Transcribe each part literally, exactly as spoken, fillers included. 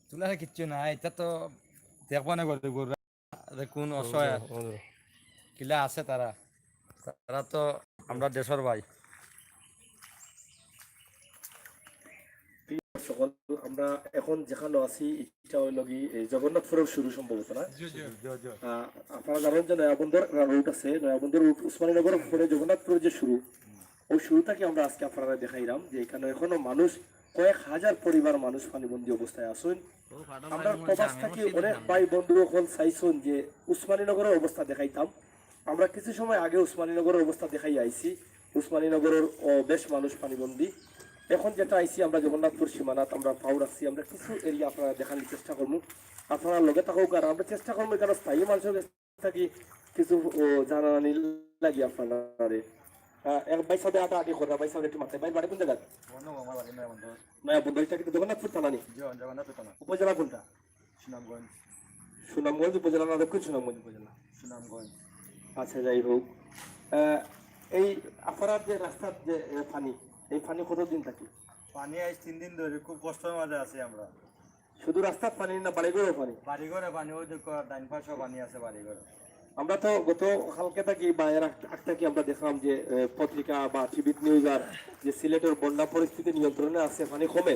তুলারে কিচ্ছু না, এটা তো দেখবো না গরিব গরিব। দেখুন, অসহায় কিলা আছে তারা, তারা তো আমরা দেশর ভাই। প্রিয় দর্শক, আমরা এখন যেখানো আছি, এটা হইল কি এই জগন্নাথপুরের শুরু সম্ভবত, না? জি, জি। আহ, আপনারা জানেন যে নয়াবন্দর রুট আছে, নয়াবন্দর রুট উসমানীনগর পরে জগন্নাথপুরের যে শুরু, ওই শুরু থাকি আমরা আজকে আপনারা দেখাইলাম যে এখানো এখনো মানুষ, কয়েক হাজার পরিবার মানুষ পানিবন্দী অবস্থায় আছইন। আমরা প্রবাস থাকি অনেক ভাই বন্ধু অকল চাইছইন যে উসমানীনগরের অবস্থা দেখাইতাম। আমরা কিছু সময় আগে উসমানীনগরের অবস্থা দেখাই আইছি। উসমানীনগরের, ও, বেশ মানুষ পানিবন্দী। এখন যেটা আইছি আমরা জগন্নাথপুর সীমানাত আমরা পাও রাখছি, আমরা কিছু এরিয়া আপনারা দেখানোর চেষ্টা করমু। আপনারা লগে থাকুক, আর আমরা চেষ্টা করমু এখানো স্থায়ী মানুষের কাছ থাকি কিছু, ও, জানানি লাগি আপনারারে। আহ, এক ভাই সাথে আটা আটি করা, ভাই সাথে একটু মাথায়, ভাই বাড়ি কোন জায়গায়? বন্ধু, আমার বাড়ি নয়াবন্দর। নয়াবন্দর, এটা কিন্তু জগন্নাথপুর থানা নি? জি, জগন্নাথপুর থানা। উপজেলা কোনটা? সুনামগঞ্জ। সুনামগঞ্জ উপজেলা না দক্ষিণ সুনামগঞ্জ উপজেলা? সুনামগঞ্জ। আচ্ছা, যাই হোক, আহ, এই আপনারার যে রাস্তার যে, আহ, পানি, এই পানি কতদিন থাকি? পানি আজ তিন দিন ধরে খুব কষ্টের মাঝে আছি আমরা। শুধু রাস্তার পানি না, বাড়িঘরও পানি? বাড়িঘরে পানি, ওই দেখো ডাইন পাশেও পানি আছে বাড়িঘরে। আমরা তো গত কালকে থাকি বা এর আগ, আগ থাকি আমরা দেখলাম যে, আহ, পত্রিকা বা টিভিত নিউজ আর যে সিলেটের বন্যা পরিস্থিতি নিয়ন্ত্রণে আছে, পানি কমে,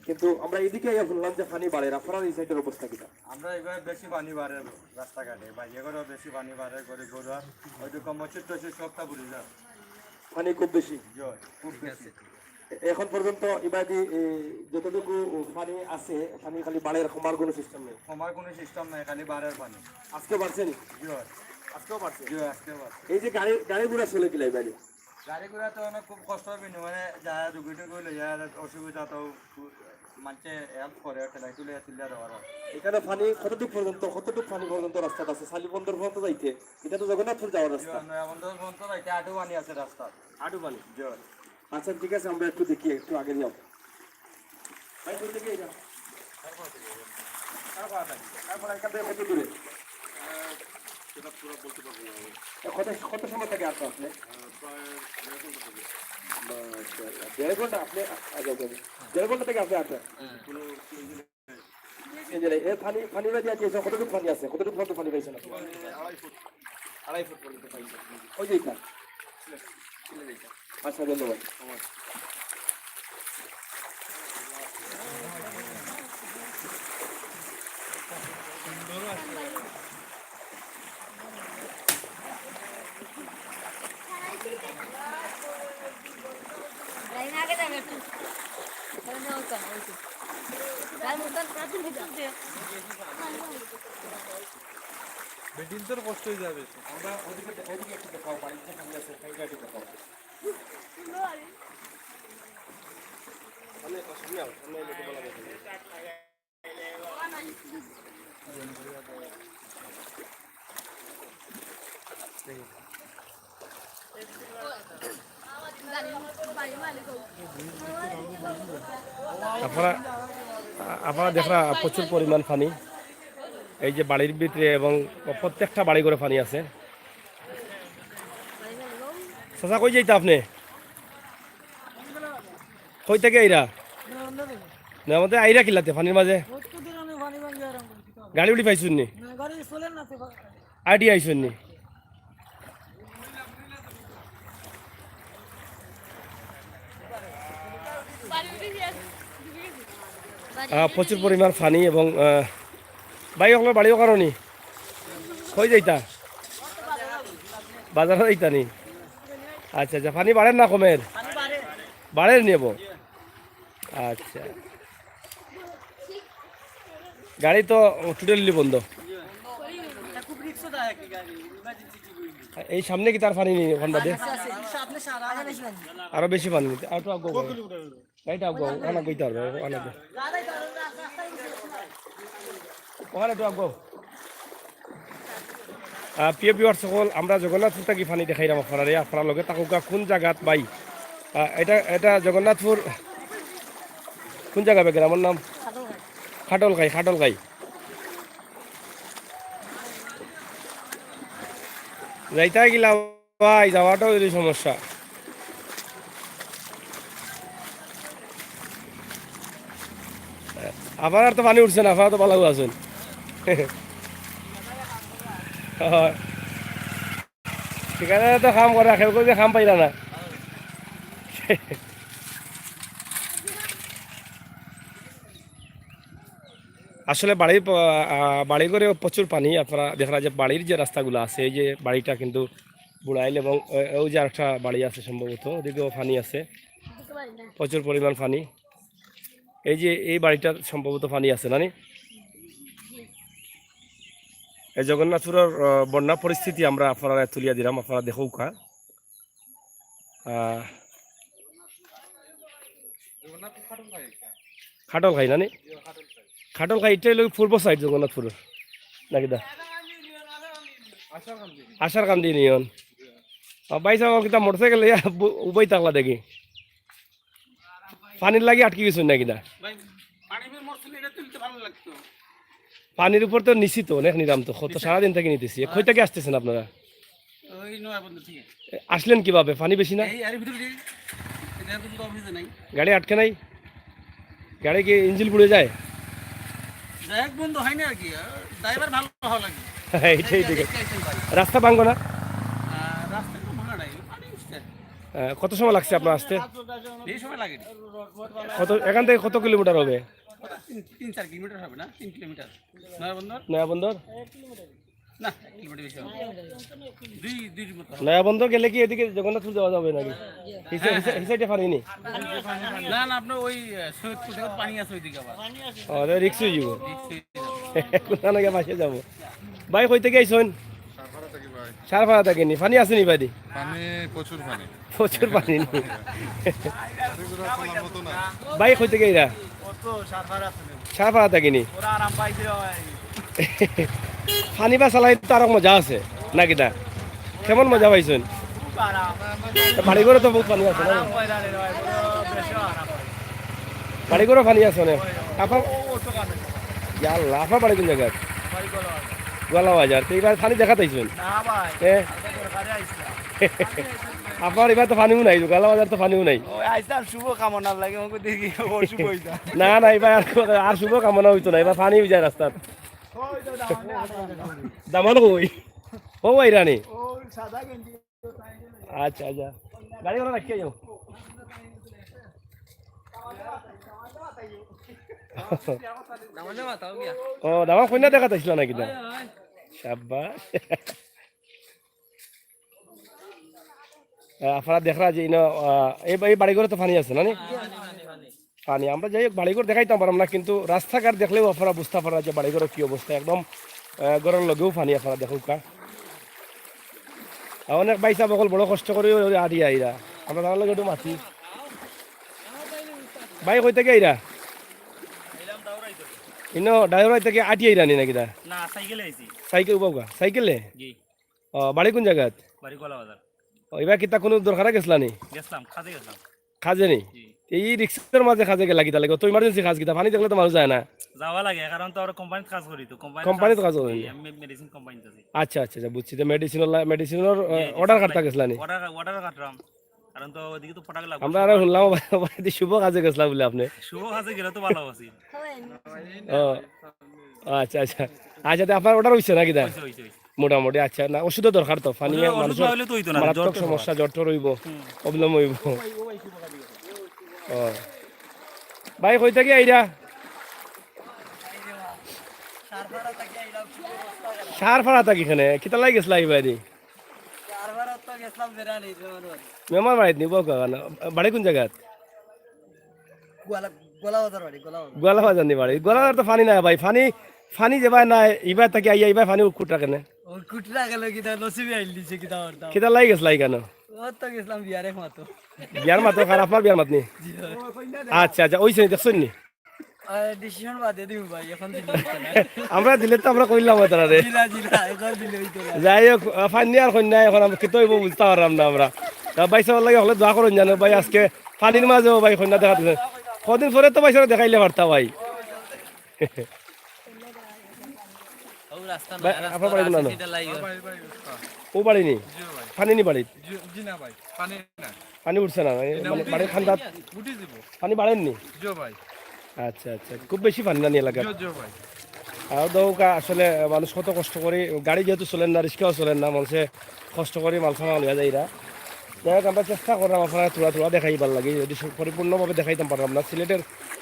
কিন্তু আমরা এদিকে আইয়া শুনলাম যে পানি বাড়ের। আপনারার এই সাইডের অবস্থা কিতা? আমরা এবার বেশি পানি বাড়ের রাস্তাঘাটে, বাড়িঘরেও বেশি পানি বাড়ের, গরিব গরু আর ওই দেখো মসজিদ টসজিদ সবটা বুড়ি যায়। পানি খুব বেশি? জি, খুব বেশি। এ-, এখন পর্যন্ত ইবাদি, এ, যতটুকু পানি আছে, পানি খালি বাড়ের, কমার কোনো সিস্টেম নেই? কমার কোনো সিস্টেম নাই, খালি বাড়ের পানি। আজকে বাড়ছে নি? জি, আজকেও বাড়ছে? জি, আজকেও বাড়ছে। এই যে গাড়ি, গাড়ি ঘোড়া চলে কিলা ইবাদি? গাড়ি ঘোড়া তো অনেক খুব কষ্ট হবে নি, মানে যারা রুগী টুগী লইয়া অসুবিধা তো খু-, মানষে হেল্প করে, ঠেলাই টুলাই তুলিয়া দেওয়ার আর। এখানো পানি কতটুক পর্যন্ত, কতটুক পানি পর্যন্ত রাস্তাত আছে? শালিবন্দর পর্যন্ত যাইতে, এটা তো জগন্নাথপুর যাওয়ার রাস্তা। নয়াবন্দর পর্যন্ত যাইতে আটু পানি আছে রাস্তাত। আটু পানি? জি। আচ্ছা, ঠিক আছে, আমরা একটু দেখি, একটু আগে যাও। ভাই, কোথা থেকে এটা? তারপর এখান থেকে কত দূরে? সেটা পুরো বলতে পারবো না আমি। এ, কত, কত সময় থেকে আসো আপনি? আহ, প্রায় দেড় ঘন্টা থেকে। আচ্ছা, দেড় ঘন্টা আপনি, আচ্ছা, আচ্ছা, আচ্ছা। দেড় ঘন্টা থেকে আপনি আসেন? হ্যাঁ। কোনো এই যে, এ পানি, পানি বাদে আছে, কতটুকু পানি আছে? কতটুকু পর্যন্ত পানি পাইছেন আপনি? আড়াই ফুট। আড়াই ফুট পর্যন্ত পাইছেন। ওই যে এটা। আচ্ছা, ধন্যবাদ। বেটিন্তর কষ্ট হয়ে যাবে। আমরা ওদিকে, ওদিকে একটু দেখাও, বাড়িতে সামনে আছে, সাইডে একটু দেখাও। সামনে, সামনে আও, সামনে এলে তো বলা যাবে না। আপনারা, আপনারা দেখরা প্রচুর পরিমাণ পানি এই যে বাড়ির ভিতরে, এবং প্রত্যেকটা বাড়ি ঘরে পানি আছে। চাচা, কই যাইতা আপনি? কই থেকে আইরা? না, আমাদের আইরা কিলাতে পানির মাঝে? গাড়ি উড়ি পাইছুন নি? আইডি আইছুন নি? আহ, প্রচুর পরিমাণ পানি এবং, আহ, ভাই, অকলর বাড়িও কারণই। কই যাইতা? বাজারো যাইতা নি? আচ্ছা, আচ্ছা, পানি বাড়ের না কমের? বাড়ের নেব। আচ্ছা। গাড়ি তো টোটালি বন্ধ। এই সামনে কিতা পানি নি ওখান বাদে? আরো বেশি পানি নিতে। আর একটু আগুয়াও। গাড়িটা আগুয়াও, ওখানে আগুয়াইতে পারবে, ওখানে আগুয়াও। ওখানে একটু আগুয়াও। আহ, প্রিয় ভিউয়ার্স সকল, আমরা জগন্নাথপুর থাকি পানি দেখাইলাম আপনারারে। আপনারা লগে থাকুকা কোন জাগাত ভাই? আহ, এটা, এটা জগন্নাথপুর কোন জাগা বে গ্রামর নাম? খাটলখাই, খাটলখাই। যাইতা গিলা ভাই, যাওয়াটাও যদি সমস্যা। আপনারার তো পানি উঠছে না, আপনারা তো ভালা আছইন। অয়। ঠিকাদারে তো কাম করে, কেউ কয় যে কাম পাইরা না। আসলে বাড়ির প-, আহ, বাড়িঘরে প্রচুর পানি। আপনারা দেখরা যে বাড়ির যে রাস্তাগুলা আছে, এই যে বাড়িটা কিন্তু বুড়াইল এবং, আহ, ওই যে আরেকটা বাড়ি আছে সম্ভবত, ওদিকেও পানি আছে, প্রচুর পরিমাণ পানি। এই যে এই বাড়িটাত সম্ভবত পানি আছে, নানি? এই জগন্নাথপুরর, আহ, বন্যা পরিস্থিতি আমরা আপনারারে তুলিয়া দিলাম, আপনারা দেখউক্কা। আহ, খাটল খাই, নানি? খাটল খাই, ইটা অইলো পূর্ব side জগন্নাথপুরর, নাকি দা? আশারকান্দি ইউনিয়ন। আহ, ভাইসাব, কিতা মোটরসাইকেল লইয়া উবাই থাকলা দেখি। পানির লাগি আটকি গেছইন নাকি দা? ভাই, পানি মরছিল, এটা তুলতে ভালো লাগতো। পানির উপর তো নিছি তো, অনেক নিলাম তো, কত সারাদিন থাকি নিতেছি। কই থাকি আসতেছেন আপনারা? ওই নয়া বন্দর থাকি। এ, আসলেন কিভাবে? পানি বেশি না? এই আরে ভিতরে দিয়ে, এটা কিন্তু অফিসে নাই। গাড়ি আটকে নাই? গাড়ি কি ইঞ্জিন পুড়ে যায়? যাই হোক, বন্ধ হয় না আর কি, আর ড্রাইভার ভালো হওয়া লাগে। এইটাই ঠিক আছে। দেখি। রাস্তা ভাঙ্গা না? আহ, রাস্তা তো ভাঙা নাই, পানি উঠছে। আহ, কত সময় লাগছে আপনার আসতে? এই সময় লাগে। কত, এখান থেকে কত কিলোমিটার হবে? তিন, তিন চার কিলোমিটার হবে না? তিন কিলোমিটার। নয়া বন্দর? নয়া বন্দর? না, এক কিলোমিটার বেশি হবে। দুই, দুই কিলোমিটার হবে। নয়া বন্দর গেলে কি এদিকে জগন্নাথপুর যাওয়া যাবে নাকি? হিসা-, হিসা-, হিসাইডে পানি নি? না, না, আপনার ওই, আহ, সৈয়দপুর থেকে পানি আছে ওইদিকে আবার। ও, তাহলে রিক্স অইযিবো। রিক্স অইযিবো। কোন গিয়া বাসে যাবো? ভাই, কই থাকি আইছইন? সারপাড়া থাকি ভাই। সারপাড়া থাকি নি? পানি আছে নি বাড়ি? পানি, প্রচুর পানি। প্রচুর পানি নি? গাড়ি ঘোড়া চলার মতো না। ভাই, কই থাকি আইরা? সারপাড়া থাকি নি? পানি বা চালাই তো আরো মজা আছে, নাকি দা? কেমন মজা পাইছইন? বাড়িঘরো তো বহুত পানি আছে, না? বাড়িঘরো পানি আছে অনেক। আপনার, ইয়া আল্লাহ, আপনার বাড়ি কোন জাগাত? গোয়ালা বাজার। তো ইবার পানি দেখাত আইছইন? এ? আপনার ইবার তো পানিও নাই, গোয়ালা বাজার তো পানিও নাই। ওই আইছলাম শুভ কামনার লাগি, আমাকে দেখি অশুভ অইতা। না, না, ইবার আর, আর শুভ কামনা অইতো না, ইবার পানি অইযায় রাস্তাত। দামান কই? ও ভাই রানী। আচ্ছা, আচ্ছা। গাড়ি ঘোড়া রাখিয়া যাও। ও, দামান কইনা দেখাত আইছলা নাকি দা? সাব্বাস। আহ, আপনারা দেখরা যে ইনো, আহ, এই বা-, এই বাড়িঘরো তো পানি আছে না নি? পানি। আমরা যাই হোক, বাড়িঘর দেখাইতাম পারলাম না, কিন্তু রাস্তাঘাট দেখলেউ আপনারা বুঝতা পাররা যে বাড়িঘরো কি অবস্থা। একদম, আহ, ঘরর লগেউ পানি, আপনারা দেখউক্কা। আর অনেক ভাইসাব অকল বড় কষ্ট করি আটিয়া আইরা। আমরা তারার লগে একটু মাতি। ভাই, কই থাকি আইরা? ইনো ডাওরাই থাকি আটিয়া আইরা নি নাকি দা? না, সাইকেলে আইছি। সাইকেল, বাবা, সাইকেলে? জি। ও, বাড়ি কোন জাগাত? বাড়ি গোয়ালা বাজার। ও, ইবার কিতা কুনু দরকারে গেছলা নি? গেছলাম, কাজে গেছলাম। কাজে নি? জি। এই রিক্সার মাঝে কাজে গেলা কিতা লাগি? অত ইমার্জেন্সি কাজ কিতা? পানি দেখলে তো মানুষ যায় না। যাওয়া লাগে, কারণ তো আমরা কোম্পানিত কাজ করি তো, কোম্পানিত কোম্পানিত কাজ, কাজ করি। জি, আমি মে-, মেডিসিন কোম্পানিত আছি। আচ্ছা, আচ্ছা, আচ্ছা, বুঝছি। তো মেডিসিনর লা-, মেডিসিনর, আহ, জি, জি, অর্ডার সাপ্লাই কাটতা করি। গেছলা নি? অর্ডার, অর্ডার কাটলাম। কারণ তো ওদিকে তো প্রোডাক্ট লাগবো। আমরা আরো সবার। হুনলাম, বাড়িত শুভ কাজে গেছলা বুলে আপনে। শুভ কাজে গেলে তো ভালা আছিল। ও, আচ্ছা, আচ্ছা। আচ্ছা, তে আপনার অর্ডার অইছে নাকি দা? অইছে, অইছে, অইছে। মোটামুটি, আচ্ছা, না, ওষুধর দরকার তো, পানি ওষুধ, ওষুধ মানুষর না অইলে তো অইতো না, জ্বর মারাত্মক তো সমস্যা, হয়। জ্বর টর অইবো, হুম। প্রবলেম অইবো। ও। ভাই, কই থাকি আইরা? সারপাড়া থাকি আইলাম। সারপাড়া থাকি কেনে? কিতা লাগি গেছলা ইবাদি? সারপাড়া তো গেছলাম বেড়ানি, মেহমান বাড়ি। মেহমান বাড়িত নি, বউকা না? বাড়ি কোন জাগাত? গোয়ালা, গোয়ালা বাজার বাড়ি, গোয়ালা বাজার। গোয়ালা বাজার নি বাড়ি? গোয়ালা বাজার তো পানি নাই ভাই, পানি, পানি যেবায় নাই, ইবায় থাকি আইয়া, ইবায় পানি উকুটরা কেনে? উকুটরা গেল কিতা, নসিবে আইল দিছে কিতা অর্থ। কিতা লাগি গেছলা ইখানো? ও তো গেছলাম বিয়ার এক মাতো। বিয়ার মাতো, কার আপনার বিয়ার মাত নি? জি ভাই। আচ্ছা, আচ্ছা, অইছে নি, দেখছইন নি? আহ, ডিসিশন বাদে দিমু ভাই, এখন দিলে অইতো না। আমরা দিলে তো আমরা কইলাম অইতো না রে। জি না, জি না, এখন দিলে অইতো না। যাই হোক, আহ, পানি আর কইন্যা এখন আমরা কিতা অইবো বুঝতা পারলাম না আমরা। তা ভাইসাবর লাগি হকলে দোয়া করইন জানো ভাই, আজকে পানির মাঝেও ভাই কইন্যা দেখা দিছে। কদিন পরে তো ভাইসাবরে দেখাইলে পারতা ভাই। ও রাস্তা না, ভাই, রাস্তা আপনার বাড়ি কোন আছে, না? সেটা লাই। আমার বাড়ির বাড়ি রাস্তা। ও বাড়ি নি? জি ভাই। পানি নি বাড়িত? জি, জি না ভাই, পানি না। পানি উঠছে না, মানে, জি না, মানে, উঠে বাড়ির যাবে। খান্দাত উঠে যাবো। পানি বাড়ের নি? জি ভাই। আচ্ছা, আচ্ছা, খুব বেশি পানি না নি এলাকাত? জি, জি ভাই। আর দৌকা আসলে মানুষ কত কষ্ট করি, গাড়ি যেহেতু চলের না, রিক্সাও চলের না, মানুষে কষ্ট করি মাল সামান লইয়া যাইরা। যাই হোক, আমরা চেষ্টা করলাম আপনারা থুড়া থুড়া দেখাইবার লাগি, যদি সব পরিপূর্ণভাবে দেখাইতাম পারলাম না। সিলেটের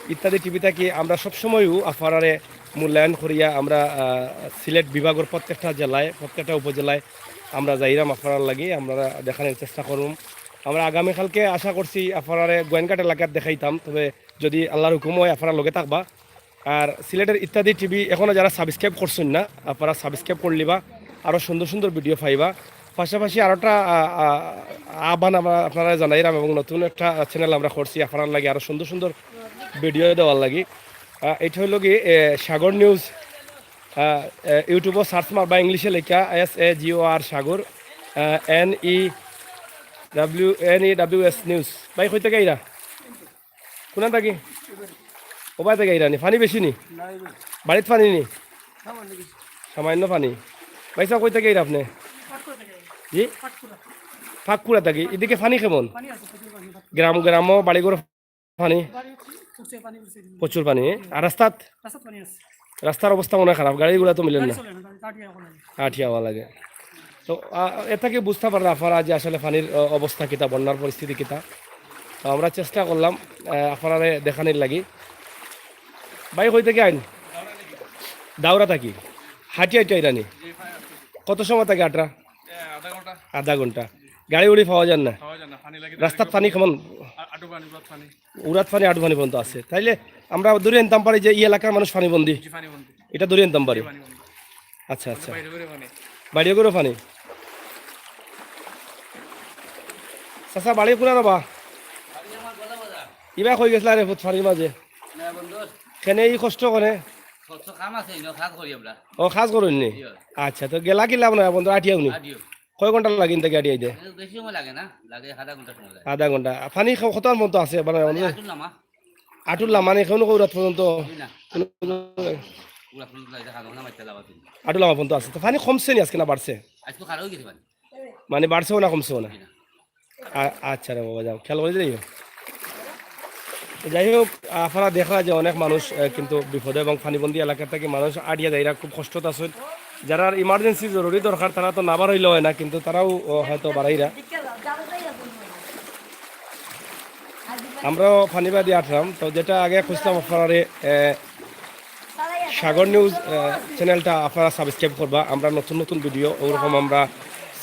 ইত্যাদি টিভি থাকি আমরা সবসময়ও আপনারারে মূল্যায়ন করিয়া আমরা, আহ, সিলেট বিভাগের প্রত্যেকটা জেলায়, প্রত্যেকটা উপজেলায় আমরা যাইরাম আপনারার লাগি, আমরা দেখানোর চেষ্টা করুম। আমরা আগামীকালকে আশা করছি আপনারারে গোয়েনঘাট এলাকাত দেখাইতাম, তবে যদি আল্লাহর হুকুম হয় আপনারা লগে থাকবা। আর সিলেটের ইত্যাদি টিভি এখনো যারা সাবস্ক্রাইব করছেন না, আপনারা সাবস্ক্রাইব করলিবা, আরও সুন্দর সুন্দর ভিডিও পাইবা। পাশাপাশি আরও একটা, আ, আ, আহ্বান আমরা আপনারা জানাইলাম এবং নতুন একটা চ্যানেল আমরা করছি আপনারার লাগি আরও সুন্দর সুন্দর ভিডিও দেওয়ার লাগি। আ, এটা হইল কি, এ, সাগর নিউজ। আ, এ, ইউটিউবও সার্চ মারবা, ইংলিশে লেখা S A G O R Sagar, N E W, N E W S news. ভাই, কই থাকি আইরা? কোনান থাকি? ওবায় থাকি আইরা নি? পানি বেশি নি? বাড়িত পানি নি? সামান্য পানি। ভাই সাহেব, কই থাকি আইরা আপনি? জি? পাকুড়া থাকি। এদিকে পানি কেমন? গ্রাম, গ্রামও বাড়িঘর পানি? প্রচুর পানি। আর রাস্তাত? রাস্তার অবস্থা মনে হয় খারাপ, গাড়ি ঘোড়া তো মিলের না। আটিয়া আওয়া লাগে। তো, আ, এ থাকি বুঝতা পাররা আপনারা যে আসলে পানির, অ, অবস্থা কিতা, বন্যার পরিস্থিতি কিতা। তো আমরা চেষ্টা করলাম, আ, আপনারারে দেখানির লাগি। ভাই, কই থাকি আইন? দাউরা থাকি। হাঁটি হাঁটি আইরা নি? কত সময় থাকি আটরা? আধা ঘন্টা। গাড়ি উড়ি পাওয়া যায় না? রাস্তাত পানি কেমন? উড়াত পানি, আটু পানি পর্যন্ত আছে। তাইলে আমরা ধরি আনতাম পারি যে এই এলাকার মানুষ পানিবন্দী। এটা ধরি আনতাম পারি। আচ্ছা, আচ্ছা। বাড়িও করে পানি। চাচা, বাড়ি কোনানো বা? ইবা কই গেছলা রে ফুত পানির মাঝে? কেনে এই কষ্ট করে? ও, কাজ করইন নি? আচ্ছা, তো গেলা কিলা মনে হয় বন্ধু, আটিয়াও নি? কয় ঘন্টা লাগে ইন থাকি আটিয়া আইতে? বেশি সময় লাগে না, লাগে আধা ঘন্টা সময় লাগে। আধা ঘন্টা। পানি ক-, কত পর্যন্ত আছে? মানে, আটুর লামা। আটুর লামা নি, কোনো কৌরাত পর্যন্ত? আটুর লামা পর্যন্ত আছে। তো পানি কমছে নি আজকে না বাড়ছে? আজকে খারাপ হয়ে গেছে পানি। মানে বাড়ছেও না, কমছেও না? আ-, আচ্ছা রে বাবা, যাও, খেয়াল করে দিলেই হয়। যাই হোক, আপনারা দেখরা যে অনেক মানুষ, আহ, কিন্তু বিপদে এবং পানিবন্দী এলাকা থাকি মানুষ আটিয়া যাইরা খুব কষ্টত আছইন। যারার ইমার্জেন্সি জরুরি দরকার, তারা তো না বাড়াইলে হয় না, কিন্তু তারাও, ও, হয়তো বাড়াইরা। আমরাও পানিবাদী আটরাম, তো যেটা আগে খুঁজতাম আপনারারে, আহ, সাগর নিউজ, আহ, চ্যানেলটা আপনারা সাবস্ক্রাইব করবা। আমরা নতুন নতুন ভিডিও, ওরকম আমরা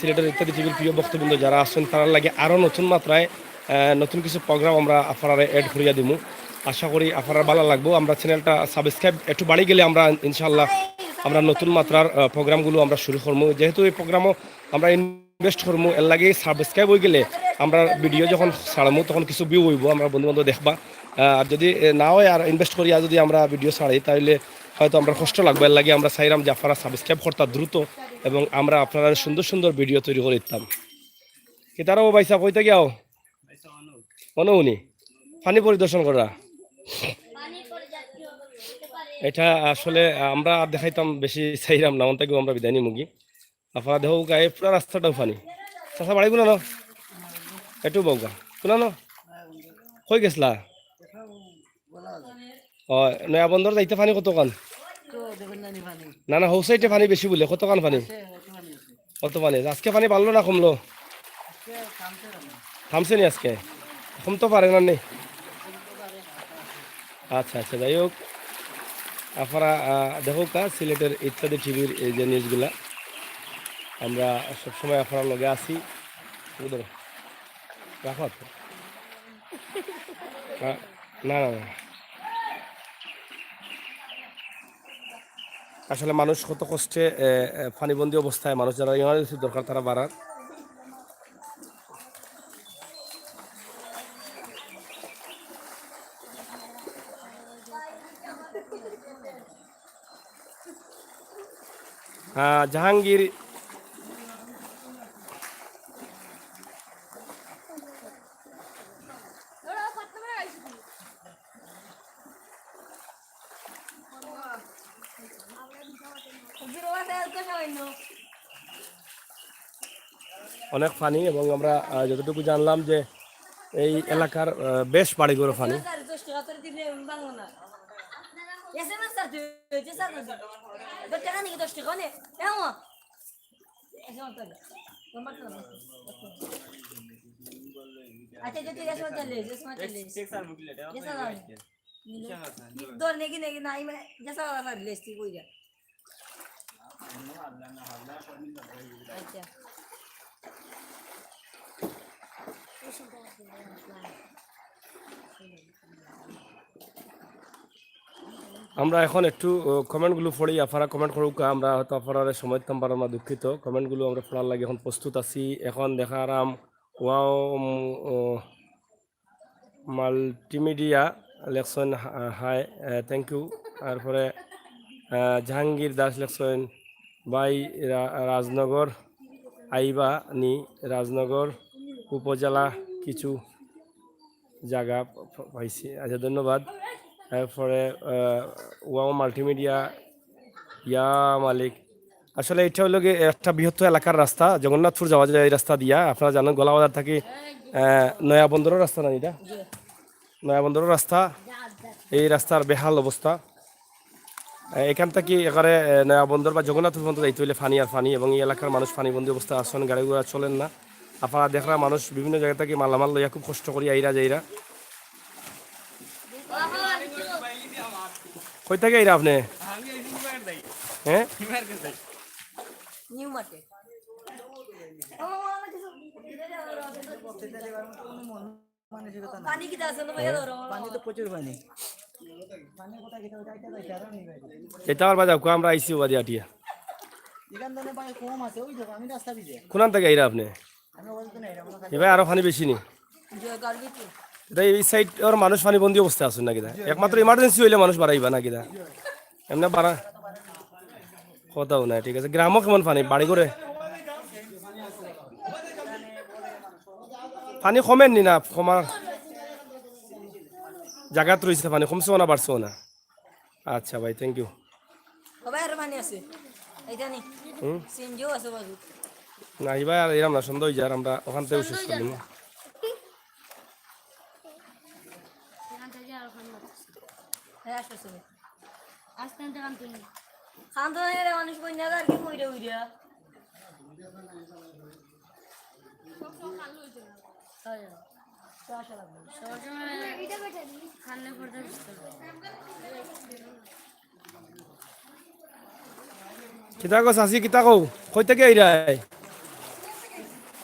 সিলেটের ইত্যাদি টিভির প্রিয় ভক্তবৃন্দ যারা আছেন, তারার লাগি আরও নতুন মাত্রায়, আহ, নতুন কিছু প্রোগ্রাম আমরা আপনারারে অ্যাড করিয়া দিমু। আশা করি আপনারার ভালো লাগবো। আমরা চ্যানেলটা সাবস্ক্রাইব একটু বাড়ি গেলে আমরা ইনশাআল্লাহ আমরা নতুন মাত্রার, আহ, প্রোগ্রামগুলো আমরা শুরু করবো। যেহেতু এই প্রোগ্রামও আমরা ইনভেস্ট করমু, এর লাগি সাবস্ক্রাইব হয়ে গেলে আমরা ভিডিও যখন ছাড়মু তখন কিছু ভিউ হইব, আমরা বন্ধু বান্ধব দেখবা। আহ, আর যদি, এ, না হয় আর ইনভেস্ট করি আর যদি আমরা ভিডিও ছাড়ি তাহলে হয়তো আমরা কষ্ট লাগবে। এর লাগি আমরা চাইলাম যে আপনারা সাবস্ক্রাইব করতা দ্রুত এবং আমরা আপনারা সুন্দর সুন্দর ভিডিও তৈরি করে দিতাম। কি তারা ও ভাই সাহেব, কইতে গিয়াও? অনু উনি পানি পরিদর্শন করা। এটা আসলে আমরা আর দেখাইতাম বেশি চাইলাম না, অন থাকি আমরা বিদায় নিমুগি। আপনারা দেখো গায়ে পুরা রাস্তাটাও পানি। চাচা বাড়ি কোনানো? একটু বউগা। কোনানো? কই গেছলা? ও, নয়া বন্দর যাইতে পানি কতখান? না, না, হৌ সাইডে পানি বেশি বলে, কতখান পানি? কত পানি? আজকে পানি বাড়লো না কমলো? থামছে নি আজকে? কমতো পারে না নি? আচ্ছা, আচ্ছা, যাই হোক, আপনারা, আহ, দেখো কা সিলেটের ইত্যাদি টিভির এই যে নিউজগুলা, আমরা সবসময় আপনারা লগে আছি। ধরো, রাখো হাত। আহ, না, না, না। আসলে মানুষ কত কষ্টে, এ, এ, পানিবন্দী অবস্থায় মানুষ যারা ইমার্জেন্সি দরকার তারা বাড়ার। আহ, জাহাঙ্গীর। অনেক পানি এবং আমরা, আহ, যতটুকু জানলাম যে এই এলাকার, আহ, বেশ বাড়িঘরও পানি। এস এম এস স্যার, তুই যে স্যার বলছি। তোর টাকা নাকি দশ টাকা নে? এ মামা। S M S sir. তোমার তো না। আচ্ছা, যে তুই এস এম এস স্যার লে, এস এম এস স্যার লে। চেক স্যার বুকলেট, আমার S M S sir. Sir. ধর নাকি, নাকি, নাই, মানে, যে স্যার আমার লেস, তুই কই যা। আচ্ছা। আমরা এখন একটু, ও, কমেন্টগুলো পড়ি, আফারা কমেন্ট করুকা, আমরা হয়তো আফারারে সময় দিতাম পারলাম না, দুঃখিত। কমেন্টগুলো আমরা পড়ার লাগি এখন প্রস্তুত আছি। এখন দেখারাম ওয়াও, উম, ও, মাল্টিমিডিয়া লেখছইন, হা-, হাই, আহ, থ্যাংক ইউ। তারপরে, আহ, জাহাঙ্গীর দাস লেখছইন, ভাই রা-, রাজনগর আইবা নি, রাজনগর উপজেলা কিছু জায়গা প-, প-, পাইছি। আচ্ছা, ধন্যবাদ। তারপরে, আহ, ওয়াও মাল্টিমিডিয়া, ইয়া মালিক। আসলে এটা হলো গিয়ে একটা বৃহত্তর এলাকার রাস্তা, জগন্নাথপুর যাওয়া যায় এই রাস্তা দিয়া। আপনারা জানেন, গোলাবাজার থাকি, আহ, নয়া বন্দরর রাস্তা না এটা? নয়া বন্দরর রাস্তা, এই রাস্তার বেহাল অবস্থা। আহ, এখান থাকি একেবারে, আহ, নয়া বন্দর বা জগন্নাথপুর পর্যন্ত যাইতে হইলে পানি আর পানি, এবং এই এলাকার মানুষ পানিবন্দী অবস্থা আছেন, গাড়ি ঘোড়া চলেন না। আপনারা দেখরা মানুষ বিভিন্ন জায়গা থাকি মালামাল লইয়া খুব কষ্ট করি আইরা যাইরা। কই থাকি আইরা আপনি? হ্যাঁ? New market. পানি কিতা আছে না ভাইয়া, ধরো। পানি তো প্রচুর পানি। এটা আর বাজাও, আমরা আইছি ওবাদি আটিয়া। এখান থেকে ভাই কম আছে, ওই দেখো আমি রাস্তা ভিজে। কোনান থাকি আইরা আপনি? আমি ওই তো নাই, আমরা এবার আরো পানি বেশি নি? জয় গার্গি কি? এটা এই সাইড ওর মানুষ পানিবন্দী অবস্থা আছেন নাকি দা? একমাত্র ইমার্জেন্সি হইলে মানুষ বাড়াইবা নাকি দা? এমনি বাড়া কথাও নাই, ঠিক আছে। গ্রামও কেমন পানি? বাড়ি করে পানি কমের নি না? কমার জাগাত রইছে পানি, কমছেও না, বাড়ছেও না। আচ্ছা ভাই, থ্যাংক ইউ। ও ভাই, আরো পানি আছে। এইটা নি। হুম? সিএনজিও আছে বাজু। না, এবার এরম না, সন্ধ্যা হয়ে যার, আমরা ওখান থেকে শেষ করে দিবো। হ্যাঁ, আসো, আসো। আস্তে আস্তে কান তুলি। কান তো নাই রে, মানুষ কই না, আর কি কইরে উইরা। হয়, হয়। তো আসা লাগবে। সবসময় কানলে পড়তে দিতে হবে। কিতা কও চাচি, কিতা কও? কই থাকি আইরায়?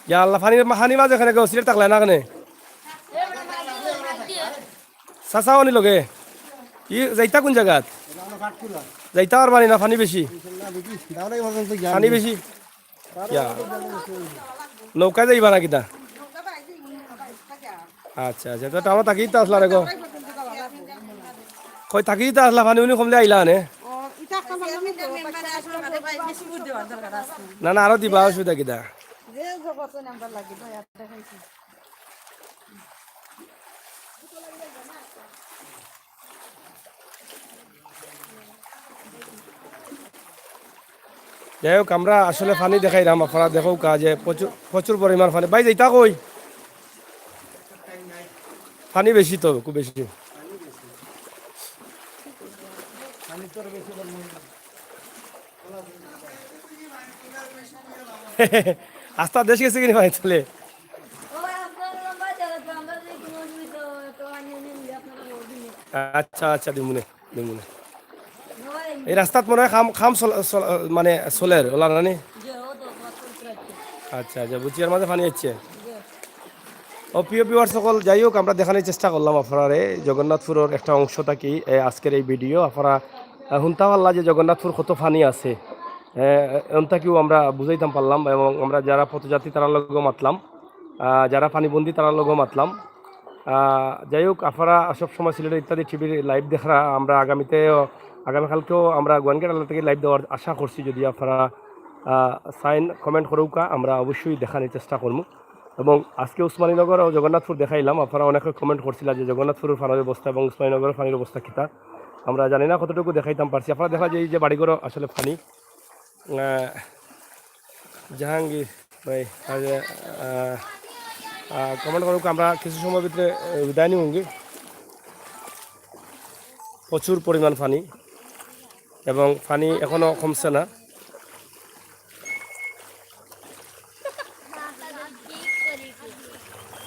ইয়া আল্লাহ, পানির মা-, পানি মাঝে এখানে গো, সিলেট থাকলে না কেনে? চাচা অনি লগে। ই যাইতা কোন জাগাত? যাইতা আর পানি না, পানি বেশি। পানি বেশি। ইয়া। নৌকা যাইবা না কিতা? আচ্ছা, আচ্ছা, তো টাউনো থাকিত আসলা রে গো। কই থাকিত আসলা, পানি উনি কমলে আইলা নে? না, না, আরো দিবা, অসুবিধা কিতা? যাই হোক, আমরা আসলে পানি দেখাইরাম, আপনারা দেখউক্কা যে প্রচুর, প্রচুর পরিমাণ পানি। ভাই, যাইতা কই? পানি বেশি তো, খুব বেশি। আস্তা দেশ গেছে কিনা ভাই তাহলে? আচ্ছা, আচ্ছা, দিমুনে, দিমুনে। এই রাস্তাত মনে হয় কাম, কাম চল-, চল-, মানে চলের, ওলা নানি? আচ্ছা, আচ্ছা, বুঝছি, এর মাঝে পানি হচ্ছে। ও প্রিয় ভিউয়ার সকল, যাই হোক, আমরা দেখানোর চেষ্টা করলাম আপনারারে জগন্নাথপুরের একটা অংশ থাকি, এ, আজকের এই ভিডিও। আপনারা, আহ, হুনতা পারলা যে জগন্নাথপুর কত পানি আছে, এ, এন থাকিও আমরা বুঝাইতাম পারলাম, এবং আমরা যারা পথযাত্রী তারার লগেও মাতলাম, আহ, যারা পানিবন্দী তারার লগেও মাতলাম। আহ, যাই হোক, আপনারা সব সময় সিলেটের ইত্যাদি টিভির লাইভ দেখরা, আমরা আগামীতেও, আগামীকালকেও আমরা গোয়াইনঘাট এলাকা থেকে লাইভ দেওয়ার আশা করছি। যদি আপনারা, আহ, সাইন কমেন্ট করউক্কা, আমরা অবশ্যই দেখানোর চেষ্টা করবো। এবং আজকে উসমানীনগর ও জগন্নাথপুর দেখাইলাম, আপনারা অনেকে কমেন্ট করছিলা যে জগন্নাথপুরের পানির অবস্থা এবং উসমানীনগরের পানির অবস্থা কিতা। আমরা জানি না কতটুকু দেখাইতাম পারছি। আপনারা দেখা যায় এই যে বাড়িঘরও আসলে পানি। আহ, জাহাঙ্গীর ভাই, আহ, আহ, কমেন্ট করউক্কা, আমরা কিছু সময় ভিতরে, আহ, বিদায় নিবো। প্রচুর পরিমাণ পানি। এবং পানি এখনো কমছে না।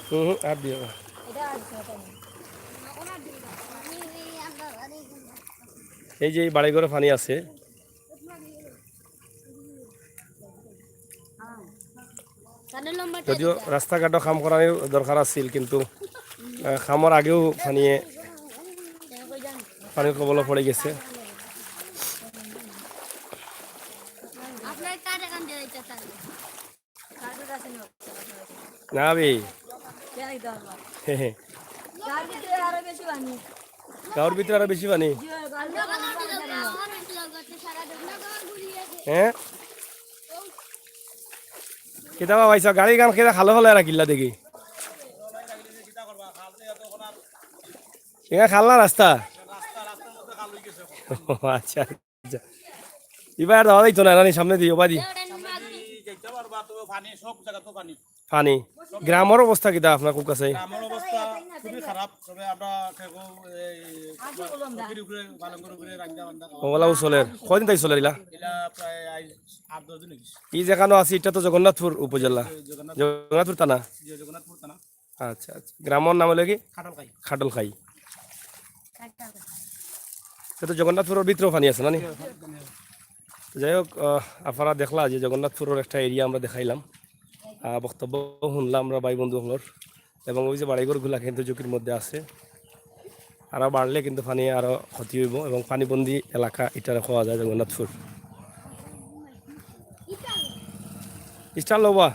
হুম হুম, আর দিও না। এই যে এই বাড়িঘরো পানি আছে। যদিও রাস্তাঘাটো কাম করার দরকার আছিল, কিন্তু আহ, কামর আগেউ পানিয়ে, পানির কবলো পড়ি গেছে। না বে। হে হে। গাঁওর ভিতরে আরো বেশি পানি। হ্যাঁ। কিতাবা পাইছো গাড়ি গান কিতা খালো ফালাই রাখিলা দেখি। ইয়া খাল না রাস্তা? আচ্ছা। আচ্ছা। ইবার যাওয়া যাইতো না, রানী সামনে দি, ওবাদি। পানি। গ্রামর অবস্থা কিতা আপনার কুক আছে? গ্রামর অবস্থা খুবই খারাপ, তবে আমরা কেউ এই ফকির উপরে, পালন করে উপরে রান্না বান্না খাওয়া। ওলাও চলের। কয়দিন তাই চলের ইলা? ইলা প্রায় আজ আট দশ দিন হয়ে গেছে। এই যেখানো আছি, এটা তো জগন্নাথপুর উপজেলা। জগন্নাথ-, জগন্নাথপুর থানা। জি, জগন্নাথপুর থানা। আচ্ছা, আচ্ছা। গ্রামর নাম হলো কি? খাটলখাই। খাটলখাই। এটা তো জগন্নাথপুরের ভিতরেও পানি আছে, না নি? জি, ওখানে পানি আছে। যাই হোক, আহ, আপনারা দেখলা যে জগন্নাথপুরের একটা এরিয়া আমরা দেখাইলাম। আহ, বক্তব্য শুনলাম আমরা ভাই বন্ধু সকলের। এবং ওই যে বাড়িঘরগুলা কিন্তু ঝুঁকির মধ্যে আছে। আরো বাড়লে কিন্তু পানি আরো ক্ষতি হইব এবং পানিবন্দী এলাকা এটারে কওয়া যায় জগন্নাথপুর। স্টার লবা।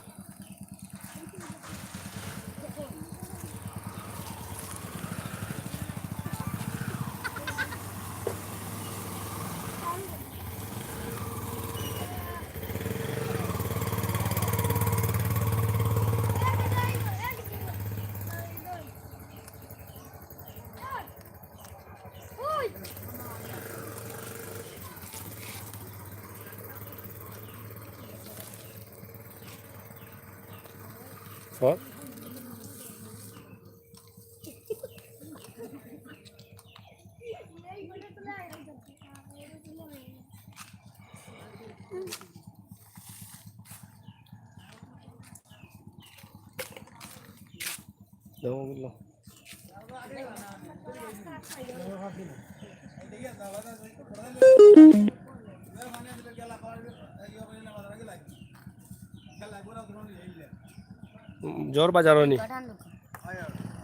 জ্বর বাজারও নি।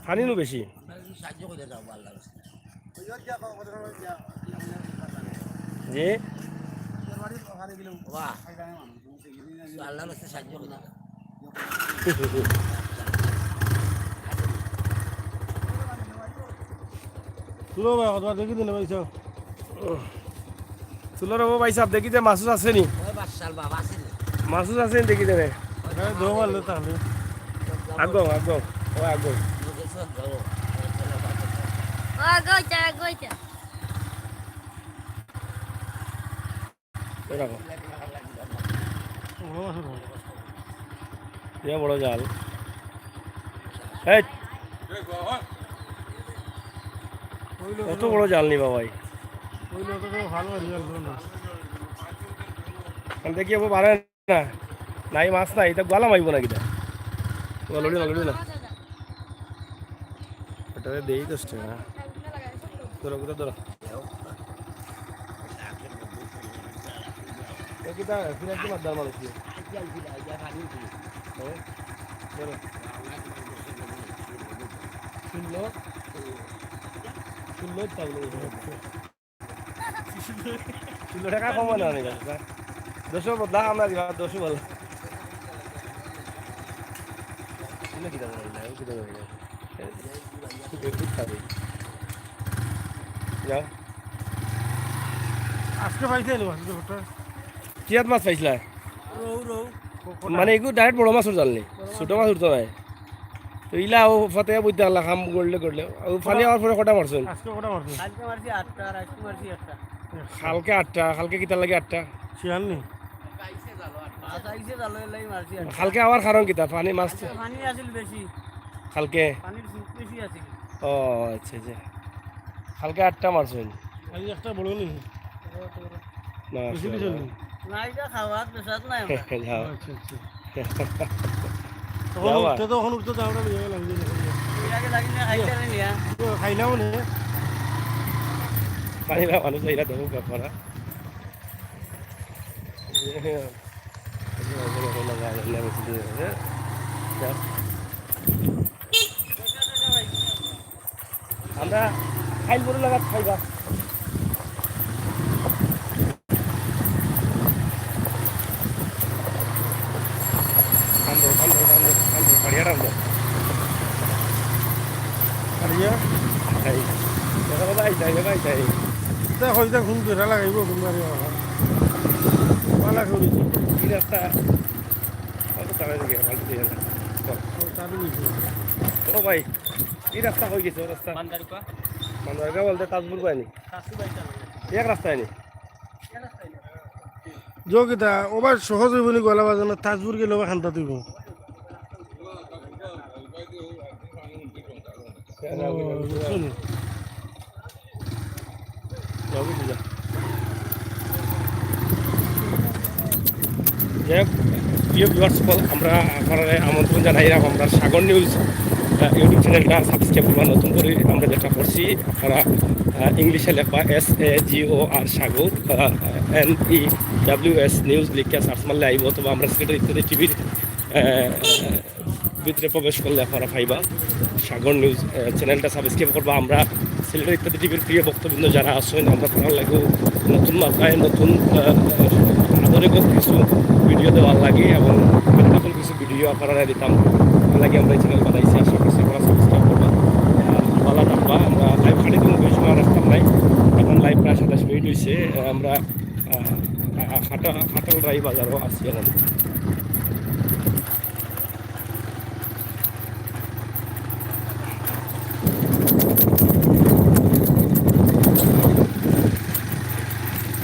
পানি নু বেশি। জি। তুলো ভাই, কতবার দেখি দিলে ভাই সাহেব? তুলো রে ভাই সাহেব, দেখি যে মাসুস আছে নি। মাসুস আছে নি দেখি দেবে। আগো, আগো, ও আগো। ও আগো, ওইটা, আগো, ওইটা। এই দেখো। ইয়া বড় জাল। এই। অত বড় জাল নি বাবাই। দেখি ও বারে না। নাই মাছ নাই, এটা গোয়ালা মাইব না কিতা? লড়ি না, লড়ি না। এটা দেই দশ টাকা। ধরো, কোথাও ধরো। এ কিতা, ফিরে একটু মারদার মানুষ দিয়ে। হ্যাঁ? ধরো। ষোলো, ষোলো, তাহলে ষোলো টাকা কম না, আমি জানি না। দশও বদলা, আমরা দিবা, দশও বদলা। এগুলো কিতা বলে না, এগুলো কিতা বলে না। এ, এ, এ, এ, এ, যাও। আজকে পাইছে এলো, আজকে ওটা। কি জাত মাছ পাইছিলা? রৌ, রৌ। মানে, এগু direct বড় মাছর জাল নি? বড় মাছ। ছোট মাছ উঠতো নাই। তো ইলা ও ফাতে বইতে আল্লাহ কাম করলে করলে। ও পানি আওয়ার পরে কটা মারছইন? আজকে কটা মারছইন? কালকে মারছি আটটা, আর আজকে মারছি একটা। কালকে আটটা, কালকে কিতার লাগি আটটা? শিয়াল নি? মাছ আইছে জালো, এর লাগি মারছি আটটা। কালকে আওয়ার কারণ কিতা? পানি মাছ তো আজকে পানি আছিল বেশি। কালকে? পানির সুখ বেশি আছিল। ও, আচ্ছা, আচ্ছা। কালকে আটটা মারছইন? আজ একটা বড় নি। না, বেশি কিছু নেই। না, এটা খাওয়া, পেশাব নাই আমার। যাও। আচ্ছা, আচ্ছা। তখন যাও। উঠতে তো, তখন উঠতে তো আমরা নিয়ে গেলাম, এই যে দেখো। এর আগে লাগি না, খাইতে পারি না। তো খাইলাম না। পানি না, মানুষ এরা দেখো ব্যাপারা। আমরা খাইল বড় লাগাত খাইবা। টান দাও, টান দাও, টান দাও, টান দাও, বাড়িয়া টান দাও। বাড়িয়া? এই, দেখো, ভাই, যাই, ভাই, যাই। দেখো, এটা কোন বেড়া লাগাইবো, কোন বাড়ি বাবা? পালা করি। কি রাস্তা? কত তাড়াতাড়ি গেল, বাড়িতে গেল। ও, তাড়াতাড়ি গেছে। ও ভাই, এই রাস্তা হয়ে গেছে, ও রাস্তা। বান্দারুকা? বান্দারুকা বলতে তাজপুর পায়নি? তাজপুর পায়নি। এক রাস্তায় নি? যোগিতা, ওবার সহজ হইব নি গলা বাজানো, তাজপুর গেলে ওবার খান্তা দিব। ও, বুঝছো নি? যাই হোক, প্রিয় ভিউয়ার্স সকল, আমরা আপনারা আমন্ত্রণ জানাইলাম আমরা সাগর নিউজ, আহ, YouTube চ্যানেলটা সাবস্ক্রাইব করবা। নতুন করে আমরা যেটা করছি, আপনারা, আহ, ইংলিশে লেখবা S A G O R Sagar, ah, N E W S news লিখিয়া সার্চ মারলে আইব, অথবা আমরা সিলেটের ইত্যাদি টিভির, আহ, ভিতরে প্রবেশ করলে আপনারা পাইবা সাগর নিউজ, আহ, চ্যানেলটা সাবস্ক্রাইব করবা। আমরা সিলেটের ইত্যাদি টিভির প্রিয় ভক্তবৃন্দ যারা আছেন, আমরা তারার লাগেও নতুন মাত্রায় নতুন, আহ, আধুনিক কিছু ভিডিও দেওয়ার লাগি এবং practical কিছু ভিডিও আপনারা দিতাম, এর লাগি আমরা এই চ্যানেল বানাইছি। আশা করছি আপনারা সাবস্ক্রাইব করবা। আহ, ভালো থাকবা। আমরা লাইভ খালি দিন বেশি সময় রাখতাম নাই, এখন লাইভ প্রায় সাতাশ মিনিট হয়েছে। আহ, আমরা, আহ, আহ, খাটা-, খাটালরাই বাজারও আছি এখন।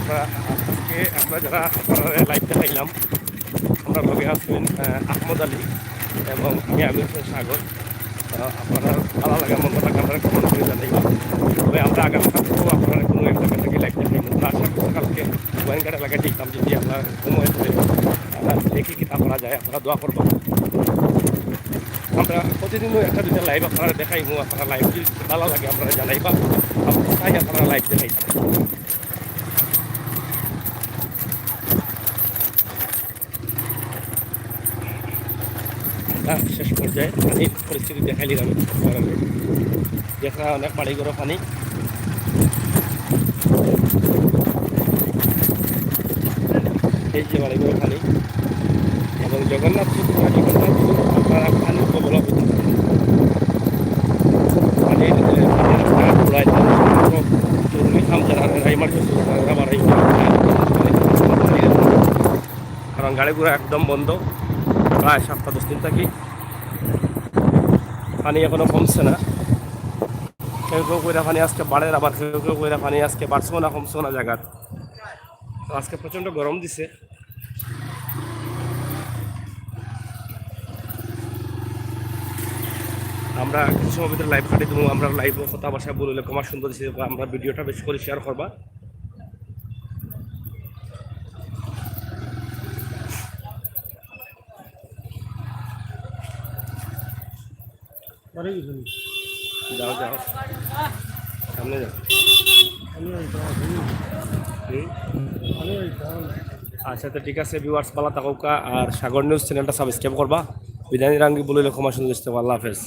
আমরা আজকে আমরা যারা আপনারা লাইভ দেখাইলাম, আমরা লগে আছেন, আহ, আহমদ আলী এবং আমি, আমি হচ্ছি সাগর। আহ, আপনারা ভালো লাগে মন্দ লাগে আমরা কমেন্ট করে জানাইবা। তবে আমরা আগামী কালকেও আপনারা কোনো একটা থাকি লাইভ দেখাইব। আমরা আশা করছি কালকে গোয়েনঘাট এলাকায় দেখতাম যদি আমরা সময় করে, আহ, দেখি কি তা করা যায়, আপনারা দোয়া করবেন। আমরা প্রতিদিনও একটা দুইটা লাইভ আপনারা দেখাইমু, আপনারা লাইভ যদি ভালো লাগে আপনারা জানাইবা, আমরা চাই আপনারা লাইভ দেখাইবা। আমরা শেষ পর্যায়ে পানির পরিস্থিতি দেখাইলাম, দেখরা অনেক বাড়ি ঘরো পানি। এই যে বাড়ি ঘরো পানি এবং জগন্নাথপুর, জগন্নাথপুর আপনারা পানির কবল। পানির, এ, পানির রাস্তাঘাট পুরাই জরুরি কাম যারা, যারা ইমার্জেন্সি যারা, যারা বাড়ি, কারণ গাড়ি ঘোড়া একদম বন্ধ প্রায় সাতটা দশ দিন থাকি। পানি এখনো কমছে না। কেউ কেউ কইরা পানি আজকে বাড়ের, আবার কেউ কেউ কইরা পানি আজকে বাড়ছেও না, কমছেও না জাগাত। তো আজকে প্রচণ্ড গরম দিছে। আমরা কিছু সময় ভিতরে লাইভ কাটি দেবো। আমরা লাইভও কথা ভাষায় বললে কমা সুন্দর দিছে, আমরা ভিডিওটা বেশি করে শেয়ার করবা। বাড়ি গেছেন? যাও, যাও। সামনে যাও। আমি ওই তো আছি। হুম? আমি ওই তো। আচ্ছা, তো ঠিক আছে, ভিউয়ার্স, ভালো থাকউক্কা, আর সাগর নিউজ চ্যানেলটা সাবস্ক্রাইব করবা। বিদায় নিরাঙ্গি বলিলে ক্ষমা সুন্দর দিতে, আল্লাহ হাফেজ।